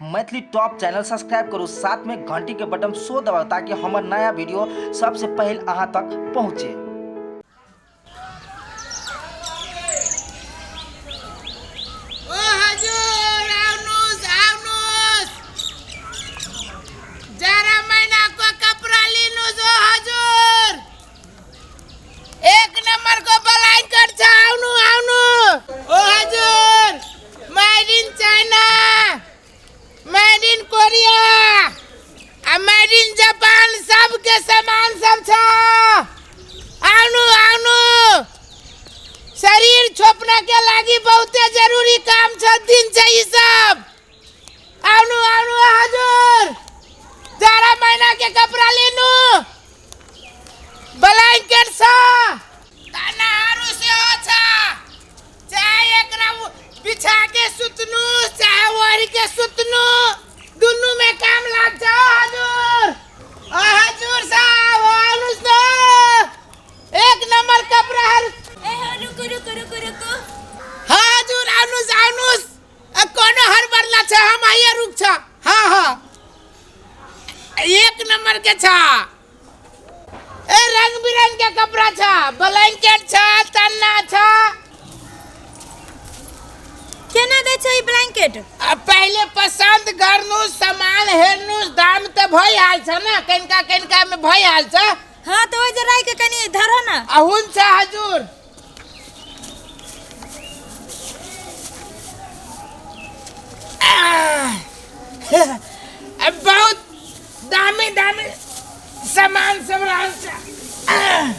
Maithili top channel subscribe करू, साथ में घंटी के बटन सो दबाउ ताकि हमर नया वीडियो सबसे पहले अहाँ तक पहुँचे। ओ हजुर, आउनुहोस् आउनुहोस्, जाडा महिनाको कपडा लिनुहोस्। ओ हजुर, एक नम्बरको ब्ल्याङ्केट छ, आउनु आउनु। ओ हजुर, made in China, made in Korea आ मेड इन जापान सबके सामान सब छ, आउनु आउनु। शरीर छोप्न के लागि बहुते जरुरी काम छ, दिन छ यी सब, आउनु आउनु। हजुर, जाडा महिना के कपडा लिनु, ब्ल्याङ्केट छ, तानाहरू सेहो छ, चाहे एकरा बिछा के सुत्नु चाहे ओढ़ के सुत्नु, दुनू में काम लाग्छ। हजुर, ओ हजुर साहब, आउनुहोस् न, एक नम्बर कपडाहरू। ए हो, रुकु रुकु रुकु रुकु। हजुर, आउनुहोस् आउनुहोस्, कोनो हड़बड़ न छ, हम आइए रुक छ। हाँ हाँ, एक नंबर के छ, ए रंग बिरंग के कपड़ा छ, ब्लैंकेट छ, तन्ना छ। केना दै छै ई ब्लैंकेट? आ पहले पसंद करनु, सामान हेरनु, दाम त भई हाल छ न, कनिका कनिका में भई हाल छ। हाँ तो ओइ जे राइ के कनी धरो न। आ हुन्छ हजुर। आह, बहुत दामी दामी सामान सब रहल छ। आह,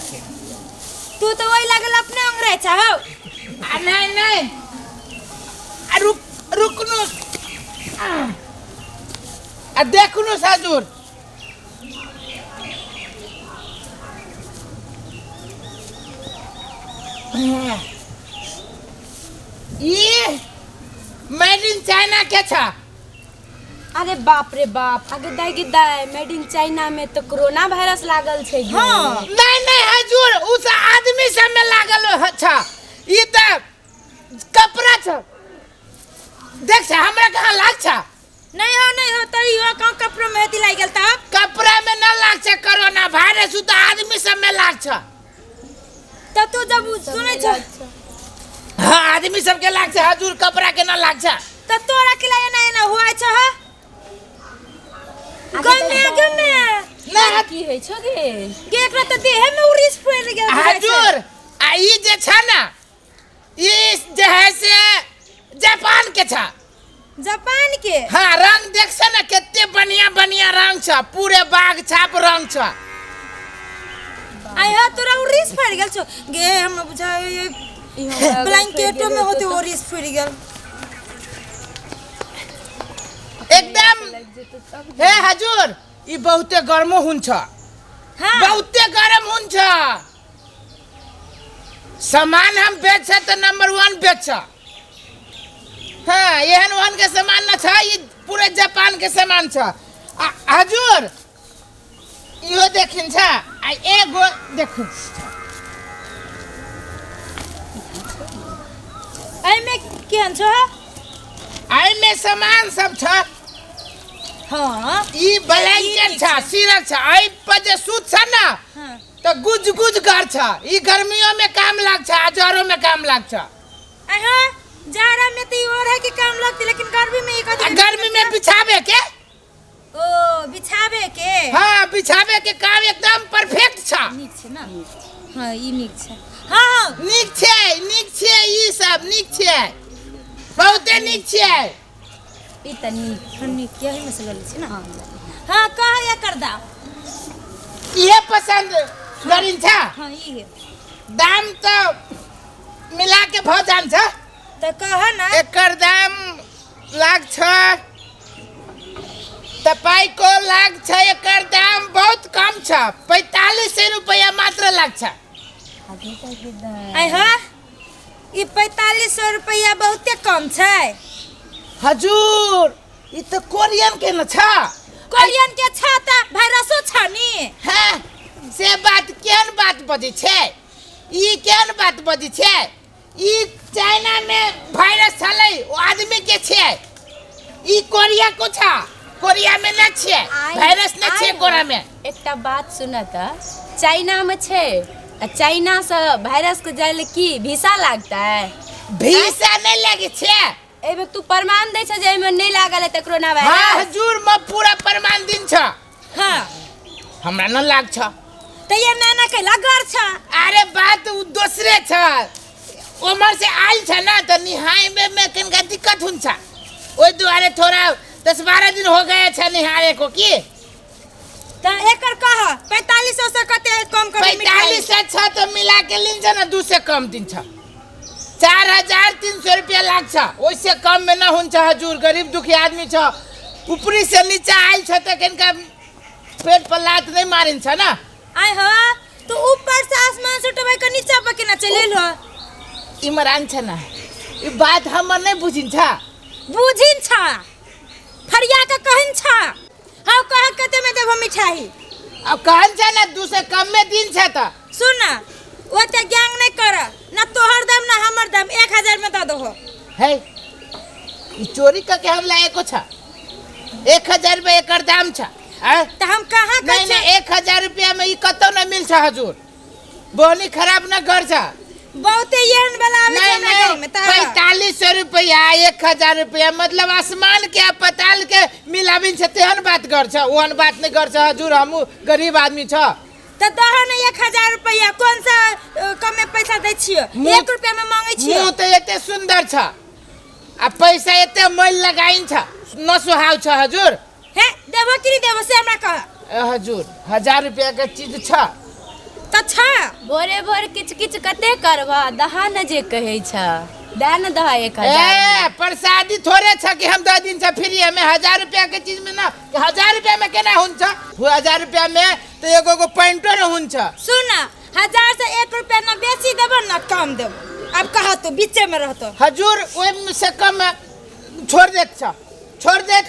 तू तो वही लागल अपने अंग्रेज छ हौ। आ नहीं नहीं, आ रुक रुकनु, आह, आ देखनु हजुर। ई मेड इन चाइना के छ। अरे बाप रे बाप, आगे दाई गे दाई, मेड इन चाइना में तो कोरोना वायरस लागल छै गे। हाँ। नहीं नहीं हजूर, उस आदमी सब में लागल छ, ई त कपड़ा छ, देख छ हमरा कहाँ लाग छ। नहीं हो नहीं हो, तो इहो कहाँ कपड़ो में हेती लागि गेल तब? कपड़ा में न लाग छ कोरोना वायरस, उ त आदमी सब में लाग छ। त तू जब सुनै छ हाँ, आदमी सब के लाग छ हजूर, कपड़ा के न लाग छ। त तोरा के लागे एना एना हुआ छ ह? गमे गमे ना की होइ छौ गे? गे एकरा त देहे में उड़ीस फैल गेल बुझाइ छै। हजूर, आ ई जे छ न, ई जे है से जापान के छ। जापान के? हाँ, रंग देख छ न, कते बढ़िया बढ़िया रंग छ, पूरे बाघ छाप रंग छ। आइ हो, तोरा उड़ीस फैल गेल छौ गे, हमरा बुझाइ ब्लैंकेटो में होते उड़ीस फैल गेल एकदम। हे हजूर, ई बहुते गर्मो हुन्छ। हाँ। बहुते गरम हुन्छ। सामान हम बेच त नंबर 1 बेच। हाँ, एहन ओहन के सामान न छ, ई पूरे जापान के सामान छ। आ हजूर, इहो देखिन छ, आ एगो देखिन। एहिमे केहन छौ? एहिमे सामान सब छ। हाँ। ई ब्लैंकेट छ, सिरक छ, एहि पर जे सूत छ न, हाँ। त गुज गुज कर छ। ई गर्मियों में काम लाग छ, आ जाड़ों में काम लाग छ। अहाँ जाड़ा में तो ई ओढ़े के काम लगते, लेकिन गर्मी में ई कथी? आ गर्मी में बिछावे के। ओ बिछावे के? हाँ, बिछावे के काम एकदम परफेक्ट छ। नीक छै ना? हाँ, ई नीक छै। हाँ हाँ, नीक छै, नीक छै, ई सब नीक छै, बहुते नीक छै। ई त नीक। हाँ, नीक, यही में से लऽ लै छी ना। हाँ, कह एकर दाम। इहे पसंद करिन छ? हाँ, ई है। दाम त मिला के भ जान छ। त कह ना। एकर दाम लाग छ तपाईको लाग छ, एकर दाम बहुत कम छ, 4500 रुपया मात्र लाग छ। आइ हो, ई 4500 रुपया बहुते कम छै। हजूर, ई त कोरियन के न छ। कोरियन के छ त वायरसो छ नि। हाँ, से बात केहन बात बजै छै, ई केहन बात बजै छै? ई चाइना में वायरस छलै, ओ आदमी के छै, ई कोरिया कुछ कोरिया में न छे, वायरस न छे कोरा में। एकटा बात सुन त, चाइना में छै आ चाइना से वायरस के जाय ले की वीसा लागतै? वीसा नहीं लगे छे। एहिमे तू प्रमाण दै छ जे एहिमे नहीं लागल है कोरोना हाँ वायरस? हजूर, म पूरा प्रमाण दिन छ। हाँ हमरा न लाग छ। त ये नाना कैला घर छ। अरे बात उ दोसरे छ, उमर से आयल छ ना त निहाय में कनिका दिक्कत हुन छ, ओहि दुआरे थोड़ा 10-12 दिन हो गया छ निहारे को। की त एकर कह 4500 से कते कम कर? 4500 छ त मिला के लिन छ न, 2 से कम दिन छ, 4300 रुपया लाग छ, ओइसे कम में न हुन छ हजुर। गरीब दुखी आदमी छ, ऊपरी से नीचा आयल छ त कनिका पेट पर लात नहीं मारिन छ ना। आय हो, तू ऊपर से आसमान से टबाई के नीचा पर केना चलि एल हो? इमरान छ ना, ई बात हमर नहीं बुझिन छ। बुझिन छ, फरिया के कहन छ। हाँ कह कते में देबो मिठाई? अब कहन छ ना 2 से कम में दिन छ त। सुन ना, ओते ज्ञान नहीं कर ना, तोहर दाम ना हमर दाम, 1000 में दऽ दहो। है ई चोरी करके हम लाए को छ, 1000 रुपया एकर दाम छ। त हम कहाँ? नहीं नहीं, 1000 रुपया में ई कतौ न मिल छ हजुर, बोनी खराब न कर छ। बहुते एहन वाला आबै छै हमरा गाँव में। 4500 रुपया 1000 रुपया मतलब आसमान के आ पताल के मिलाबिन छ, तेहन बात कर छ। ओहन बात नहीं कर छ हजुर, हमू गरीब आदमी छ। त दहो ने 1000 रुपया, कौन सा कमे पैसा दै छियो? 1 रुपया में मांगै छियो। मुँह त एते सुंदर छ आ पैसा एते मैल लगाइन छ, न सुहाव छ हजुर। हे देबो कि नहीं देबो से हमरा कह। ए हजुर, 1000 रुपया के चीज छ त छ। भोरे भोर किच किच कते करबह? दहा न जे कहै छ, दए न दहा 1000। ए प्रसादी थोड़े छ कि हम 10 दिन से फ्री में 1000 रुपया के चीज में ना, 1000 रुपया में केना हुन छ? 1000 रुपया में तो एगो एगो पैंटो न हुन छ। सुन, 1000 से 1 रुपया न बेसी देबो न कम देबो, अब कह तू बीचे में रहतो। हजुर ओइ से कम छोड़ देत छ, छोड़ देत।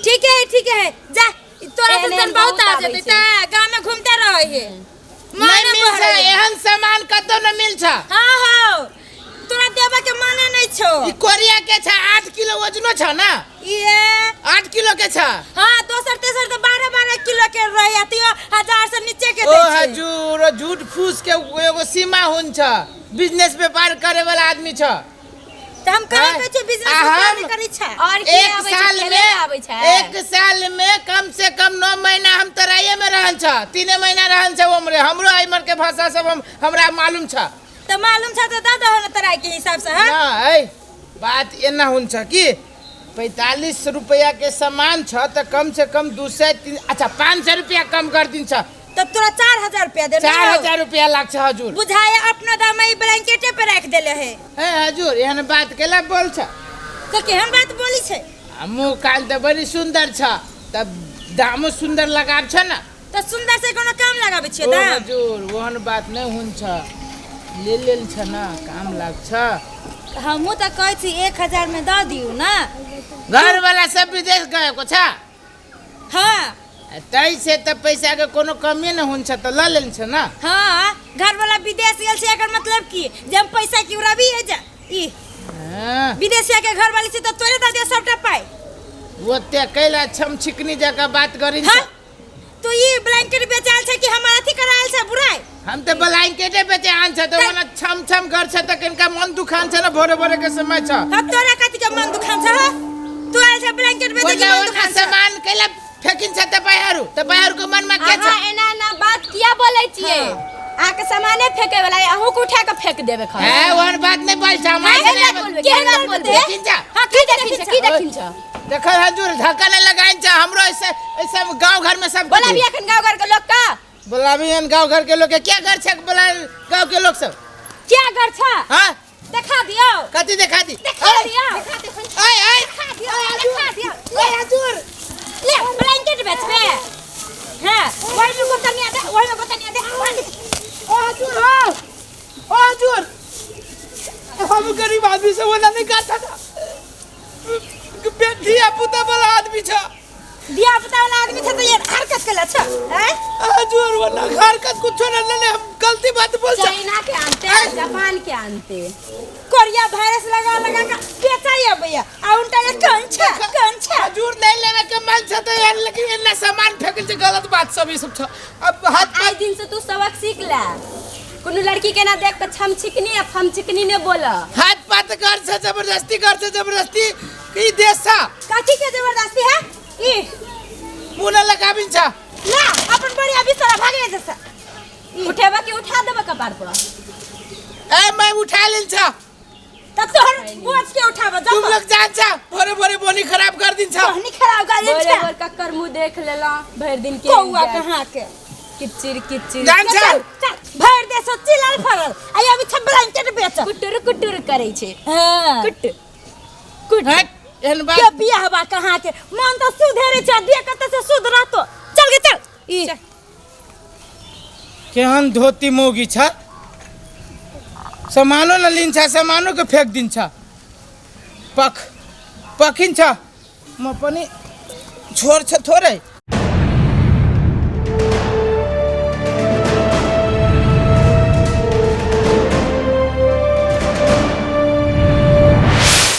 ठीक है ठीक है, जा तोरा एहन से एहन बहुत बहुत आ आबै जेतै छै। त गाँव में घूमते रहे है। नहीं मिल छ, एहन सामान कतौ न मिल छ। हाँ हाँ, तोरा देबे के माने नहीं छो। ई कोरिया के छ, 8 किलो वजनो छ ना। ये 8 किलो के छ। हाँ, दोसर तेसर तो 12-12 किलो के रहे, तियो 1000 से नीचे के ओ दै छै। हजुर, झूठ फूस के एगो सीमा हुन छ, बिजनेस व्यापार करे वाला आदमी छ। त हम कहाँ हाँ। कहै छियै बिजनेस आ व्यापार हम नहि करै छै? और की एक आबै छै? साल खेले में आबै छै? 1 साल में कम से कम 9 महीना हम तराइये में रहल छ, 3 महीना रहल छ उमरे, हमरो इमर के भाषा सब हम हमरा मालूम छ। त मालूम छ त दऽ दहो न तराई के हिसाब से। हाँ ना ऐ बात एना हुन छ कि 45 रुपया के सामान छ त कम से कम 203, अच्छा 500 रुपया कम कर दिन छ। तब तोरा 4000 रुपया दे। 4000 रुपया लाग छ हजुर। बुझाए अपना दाम ई ब्लैंकेटे पे राख देले है। ए हजुर, एहन बात केला बोल छ? त केहन बात बोली छै? आ मुँह कान त बड़ी सुंदर छ त दामो सुंदर लगाब छ ना। त सुंदर से कोनो काम लगाबै छियै ओ दाम? हजुर, ओहन बात नहीं हुन छ, ले लेल छ ना, काम लाग छ। हमहूँ त कहै छी 1000 में दऽ दियौ ना। घर वाला सब विदेश गएको छ? हाँ। तै से त पैसा के कोनो कमी न हुन छ त ल लेल छ ना। हाँ, घर वाला विदेश गेल छै, एकर मतलब की जे हम पैसा की उड़ाबी है जा ई? हाँ, विदेशिया के घर वाली छै त तोरे दऽ दे सबटा पाइ। ओते कैला छम छिकनी जका बात करिन छ। हाँ तो ई ब्लैंकेट बेचाल छै कि हमर अथी करायल छै बुराई? हम त ब्लैंकेटे बेचे आन छ त ओना छम छम घर छ त किनका मन दुखान छ न, भोरे भोरे के समय छ। हम तोरा कथी के मन दुखान छ? हाँ तू आयल छ ब्लैंकेट बेचे के ओना मन ओना दुखान छ? सामान कैला फेकिन छ तपाईँहरू? तपाईँहरूको मनमा के छ? अहाँ एना एना बात किया बोलै छियै? अहाँके सामाने फेंके वाला अहूँ के उठा के फेंक देबे खा। ए ओहन बात नहीं बोल छ, हम ऐसे केहन नहीं बात बोल। बोलबै? केहन बात बोलबै? देखिन छ। हाँ, की देखिन छ? की देखिन छ? देखो हजुर, धक्का नहीं लगाइन छ हमरो, ऐसे ऐसे गांव घर में सब बोलाबी अखन गाँव घर के लोग का। बोलाबी हन गांव घर के लोग के, क्या घर छ बोला गांव के लोग सब? क्या घर छ? हां देखा दियो। कथी देखा दी? देखा दियो। ओए ओए, देखा दियो, देखा दियो। ओए हजुर, ले ब्लैंकेट बेचबे? हां, ओहि में गोतनिया दे, ओहि में गोतनिया दे। ओ हजुर, हो ओ हजुर, हम गरीब आदमी से बोला नहीं करता था, धिया पुता वाला आदमी छ। धिया पुता वाला आदमी छ त ये हरकत केला छ? हैं हजुर, वना हरकत कुछो न ले, हम गलती बात बोल छ। चाइना के आनते, जापान के आनते, कोरिया वायरस लगा लगा के बेचाई अबैया आ उनटा ले कौन छ, कौन छ? खजूर नहीं लेवे के मन छ तो यार, लेकिन इतना सामान फेंकल छै, गलत बात सब ई सब छ। अब हाथ आइ दिन से तू सबक सीख ले, कोनो लड़की के ना देख के छम छिकनी आ फम छिकनी ने बोल। हाथ पात कर छ, जबरदस्ती कर छ, जबरदस्ती की देश छ। काची के जबरदस्ती है? ई मुंह न लगाबिन छ। ना अपन बढ़िया बिस्तर भागे जैसा। उठेबा के उठा देबा कपार पर। ए मैं उठा लेल छ। तब तोहर बोझ के उठाबा जा। तुम लोग जान छ, भोरे भोरे बोनी खराब कर दिन छ। बोनी खराब कर दिन छ। भोरे भोर कक्कर मुंह देख लेला भर दिन के। कौआ कहां के किचिर किचिर जान छ। चल भर दे सो चिलल फरल। आई अभी छ ब्लैंकेट बेच। कुटुर कुटुर करै छै। हां कुट कुट। हट एहन बात के बियाह बा कहां के मन तो सुधेरे छ, दिया कत से सुध रहतो। चल गे चल। ई केहन धोती मोगी छ, सामानो न लिन छ, सामानो के फेंक दिन छ। पख पखिन छ, म पनि छोर छ थोरै।